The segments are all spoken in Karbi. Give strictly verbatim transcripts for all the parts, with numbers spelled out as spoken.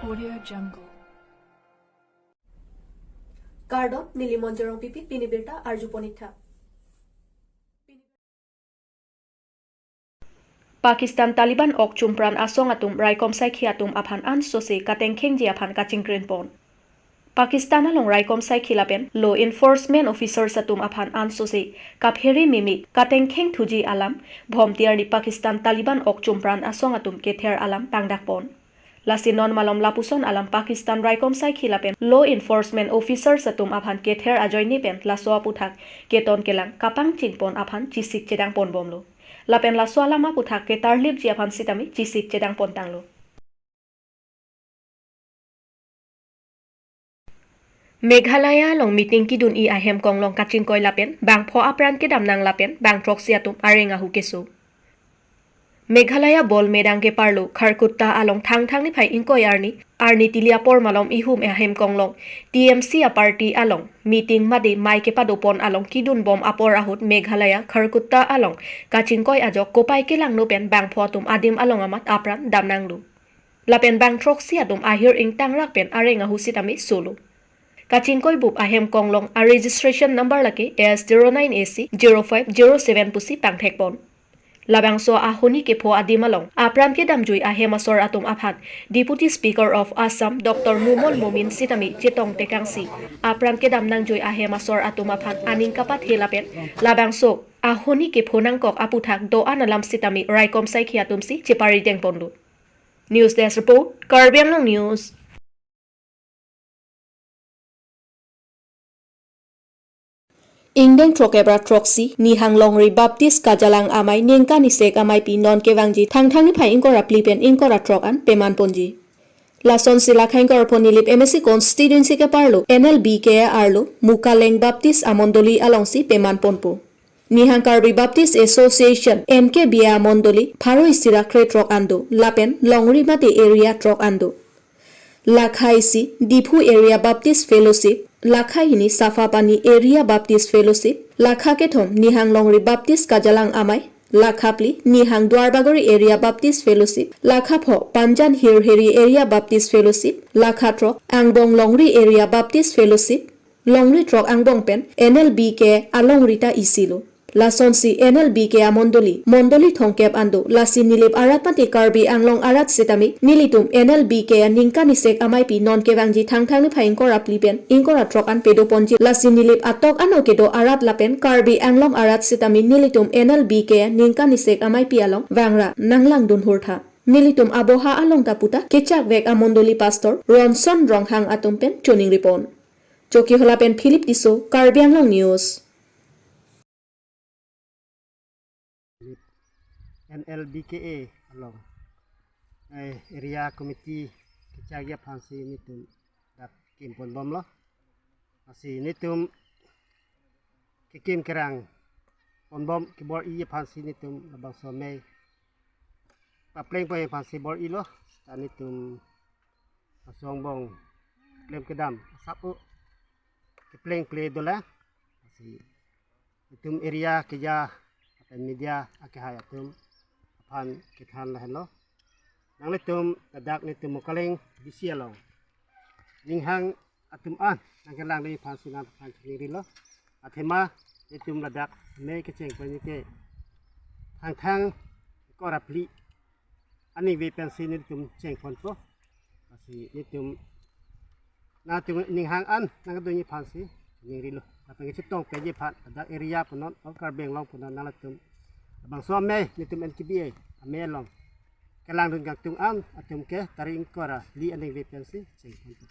Audio Jungle. Kardom, neli Monjorong Pipi, pini birta arjupon ik tha. Pakistan Taliban ok chumpran asong atum raikom saikhi atum aphan ansose katengkhengji aphan kachingkrinpon. Pakistan along raikom saikhi lapen law enforcement officers atum aphan ansose kaphere mimi katengkheng thuji alam Bhomti arni Pakistan Taliban ok chumpran asong atum kether alam pangdakpon. Lasi non malom lapuson alam Pakistan raikom saikhi lapen law enforcement officers atum aphan kether ajoine pen laso aputhak keton kelang kapangchingpon aphan chisik chedangponbomlo. Lapen laso alam aputhak ketarlipji aphan sitame chisik chedangpontanglo. Meghalaya along meeting kidun-i ahem konglong kachingkoi lapen bangpho apran kedamnang lapen bangthroksi atum areng ahu keso. Meghalaya Bol Medang keparlo Kharkutta along Thangthang niphai ingkoi arni, arni tili apor malom ihum ahem konglong T M C a-party along meeting mate mei kepadopon along kidunbom apor ahut Meghalaya Kharkutta along kachingkoi ajok kopai kelangno pen bangpho atum adim along amat apran damnanglo. Lapen bangthroksi atum ahir ingtangrak pen areng ahu sitame solo. Kachingkoi bup ahem konglong a-registration number lake S zero nine A C zero five zero seven pusi pangthekpon. Labangso ahoni kepho adim along apran kedamjui ahem asor atum aphan Deputy Speaker of Assam Doctor Numal Momin sitame chetong tekangsi apran kedam nangjui ahem asor atum aphan aning kapathe lapen labangso ahoni kepho nangkok aputhak do-an alam sitame raikom saikhi atumsi cheparidengponlo. News Desk Report, Karbi Anglong News. Ingdeng throkep ra throksi, Nihang Longri Baptist Kajalang Amei ningkan isek ameipi non kevangji Thangthang niphai ingkoi ra phli pen ingkoi ra throk an pemanponji. Lasonsi Lakha ingkoi ra pho Nilip M A C constituency keparlo N L B K arlo Mukaleng Baptist amondoli alongsi pemanponpo. Nihang Karbi Baptist Association, N K B A amondoli pharo isi ra krethrok an do, lapen Longri mate area throk an do. Lakha isi Diphu Area Baptist Fellowship, lakha hini Safapani Area Baptist Fellowship, lakha kethom Nihang Longri Baptist Kajalang Amei, lakha phli Nihang Duarbagori Area Baptist Fellowship, lakha pho Panjan Hirheri Area Baptist Fellowship, lakha throk Angbong Longri Area Baptist Fellowship, Longri throk angbong pen N L B K alongri ta isilo. Lasonsi N L B K amondoli, mondoli thomkep an do, lasi Nilip arat mate Karbi Anglong arat sitame nelitum N L B K aningkan isek ameipi non kevangji Thangthang niphai ingkoi ra phli pen ingkoi ra throk an pedoponji, lasi Nilip atok ano kedo arat lapen Karbi Anglong arat sitame nelitum N L B K aningkan isek ameipi along vangra nanglangdun hur tha. Nelitum aboha along ta puta kechakvek amondoli pastor Ronson Ronghang atum pen choningripon. Chokihola pen Philip Tisso, Karbi Anglong News. N L B K A along, eh, area committee kechakji aphansi nelitum dak kimponbomlo. Lasi nelitum kekim kerang ponbom kebor-i aphansi nelitum labangso amei paplengpon aphansi bor-ilo. Ta nelitum aso angbong klem kedam asap-o kepleng ple dolang. Lasi nelitum area keja lapen media akehai atum aphan kethan lahenlo. Nanglitum ladak nelitum Mukaleng B C along Nihang atum an nangkelangdun aphansi nangphan choningrilo. Athema nelitum ladak amei kechengpon ke Thangthang ingkoi ra phli aningve pensi nelitum chengponpo. Lasi nelitum nangtum Nihang an nangdunji aphansi choningrilo. Lapen kechetong peji aphan ladak area punon, all Karbi Anglong punon nanglitum labangso amei nelitum N K B A amei along kelangdun kangtung an atum ke tarik ingkoi ra phli aningve pensi chengponpo.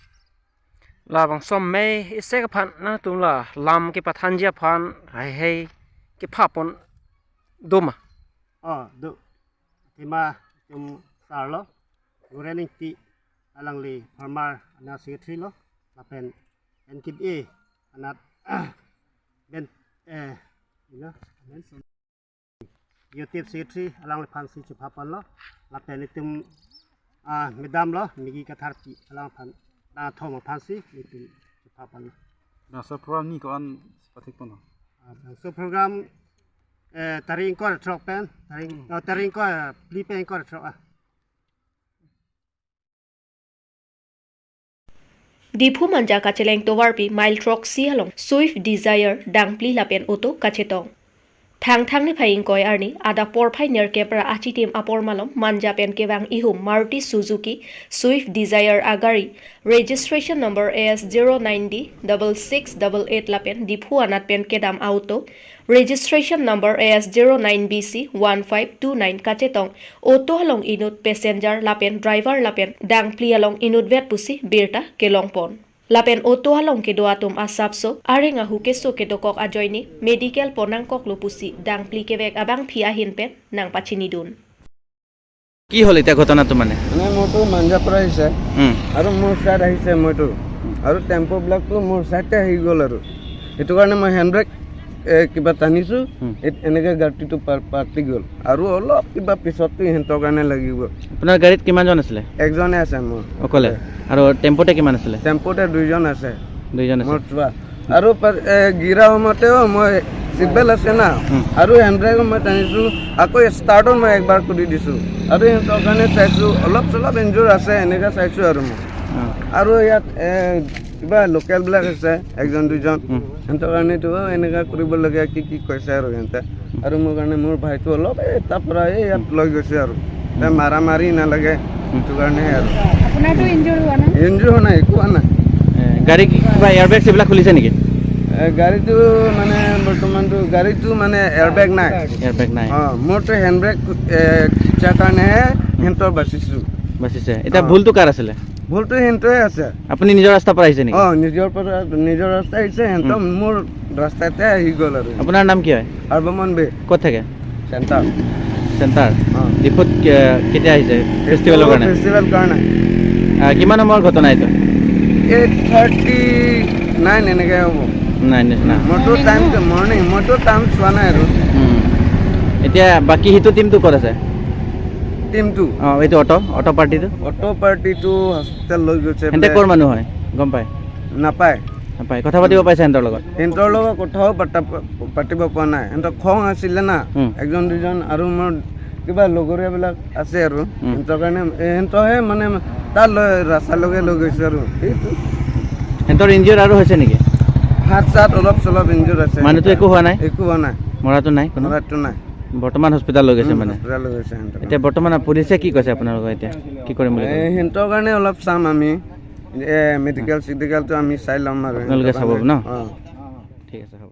Labangso amei isek aphan nangtum la lam kepathanji aphan heihei kephapon do ma? Oh, do. Athema nelitum sarlo Guren Ingti, alangli former anat secretary lo, lapen N K B A anat ben, eh, you know, Youth Secretary alangliphansi chephaponlo. Lapen nelitum, ah, madam lo, Migi Katharpi, alangphan, nangthom aphansi nelitum chephaponlo. Laso program ni ko-an pathikponlo? Ah, laso program, eh, tarik ingkoi ra throk pen, tarik, hmm, oh, tarik ingkoi ra phli pen ingkoi ra throk, ah. Diphu Manja kacheleng tovarpi mile throksi along Swift Dzire dangphli lapen auto kachetong. Thangthang niphai ingkoi arni adap porphai nerkep ra achitim apor malom Manja pen kevang ihum Maruti Suzuki Swift Dzire agari, registration number A S zero nine D double six double eight lapen Diphu anat pen kedam auto, registration number A S zero nine B C one five two nine kachetong auto along inut passenger lapen driver lapen dangphli along inutvet pusi birta kelongpon. Lapen auto along kedo atum asapso areng ahu keso kedokok ajoine medical pon nangkoklo pusi dangphli kevek abangphi ahin pen nangpachinidun. কি হ'ল এতিয়া ঘটনাটো মানে? মানে মোৰতো মাঞ্জাৰ পৰা আহিছে। উম। আৰু মোৰ চাইড আহিছে মইতো। আৰু টেম্পোবিলাকতো মোৰ চাইডতে আহি গ'ল আৰু। সেইটো কাৰণে মই হেণ্ড ব্ৰেক, এ, কিবা টানিছো, উম। এ-, এনেকে গাঁঠিটো পাৰ-, পাতি গ'ল। আৰু অলপ কিবা পিছততো সিহঁতৰ কাৰণে লাগি গ'ল। আপোনাৰ গাড়ীত কিমানজন আছিলে? একজনে আছে মোৰ। অকলে? আৰু টেম্পোতে কিমান আছিলে? টেম্পোতে দুইজন আছে। দুইজন আছে। মোৰ চোৱা। আৰু পা-, এ, গিৰা সময়তেও মই চিট বেল্ট আছে না, উম। আৰু হেণ্ড ব্ৰেকো মই টানিছো, আকৌ ষ্টাৰ্টো মই একবাৰ কৰি দিছো। আৰু সিহঁতৰ কাৰণে চাইছো, অলপ চলপ ইনজুৰ আছে, এনেকা চাইছো আৰু মই। অ। আৰু ইয়াত, এ, কিবা লোকেলবিলাক আছে, একজন দুজন। উম। সিহঁতৰ কাৰণেতো, অ, এনেকা কৰিব লাগে, কি কি কৈছে আৰু সিহঁতে। আৰু মোৰ কাৰণে মোৰ ভাইটো অলপ এই তাৰ পৰা এই ইয়াত উম। লৈ গৈছে আৰু। তাই উম। মাৰা মাৰি নালাগে, উম। সেইটো কাৰণে আৰু। আপোনাৰতো ইনজুৰ হোৱা নাই? ইনজুৰ হোৱা নাই, একো হোৱা নাই। এ, গাড়ী কি কিবা এয়াৰবেগ এইবিলাক খুলিছে নেকি? এ, গাড়ীটো মানে বৰ্তমানতো গাড়ীটো মানে এয়াৰবেগ নাই। এয়াৰবেগ নাই। অ, মোৰতো হেণ্ড ব্ৰেক, এ, খিচাৰ কাৰণেহে সিহঁতৰ বাচিছো। বাচিছে। এতিয়া অ। ভুলটো কাৰ আছিলে? ভুলটো সিহঁতৰে আছে। আপুনি নিজৰ ৰাস্তাৰ পৰা আহিছে নেকি? অ, নিজৰ পৰা, নিজৰ ৰাস্তা আহিছে, সিহঁতৰ উম। মোৰ ৰাস্তাতে আহি গ'ল আৰু। আপোনাৰ নাম কি হয়? সৰ্বমন বে। ক'ত থাকে? চেণ্টাৰ। চেণ্টাৰ? অ। ডিফুত কে-, কেতিয়া আহিছে? ফেষ্টিভেলৰ কাৰণে? ফেষ্টিভেল কাৰণে। আহ, কিমান সময়ৰ ঘটনা এইটো? এইট থাৰ্টি নাইন এনেকে হ'ব। নাইন নিচিনা। উম, মইতো মৰ্ণিং টাইম, ন? মৰ্ণিং, মইতো টাইম চোৱা নাই আৰু। উম। এতিয়া বাকী সেইটো টিমটো ক'ত আছে? টিমটো? অ, এইটো অটো, অটো পাৰ্টিটো? অটো পাৰ্টিটো হস্পিটেল লৈ গৈছে সিহঁতে বোলে। ক'ৰ মানুহ হয়? গম পায়? নাপায়। নাপায়। কথা পাতিব উম। পাইছে সিহঁতৰ লগত? সিহঁতৰ লগত কথাও পাতা-, পাতিব পৰা নাই। সিহঁতৰ খং আছিলে না। উম। একজন দুজন আৰু মোৰ কিবা লগৰীয়াবিলাক আছে আৰু। উম। সিহঁতৰ কাৰণে, এ, সিহঁতৰহে মানে তাত লৈ ৰাস্তালৈকে লৈ গৈছে আৰু। সেইটো। সিহঁতৰ ইনজিয়ৰ আৰু হৈছে নেকি? হাত চাত অলপ চলপ ইনজিয়ৰ আছে। মানুহটো একো হোৱা নাই? একো হোৱা নাই। মৰাটো নাই কোনো? মৰাটো নাই। বৰ্তমান হস্পিটেল লৈ গৈছে উম, মানে? হস্পিটেল লৈ গৈছে সিহঁতক। এতিয়া বৰ্তমান পুলিচে কি কৈছে আপোনালোকক এতিয়া? কি কৰিম বুলি এ, ক'লে? সিহঁতৰ কাৰণে অলপ চাম আমি। এ, মেডিকেল চেডিকেলটো আমি চাই ল'ম আৰু আপোনালোকে সিহঁতৰ চাব কাৰণে। ন? অ। ঠিক আছে, হ'ব।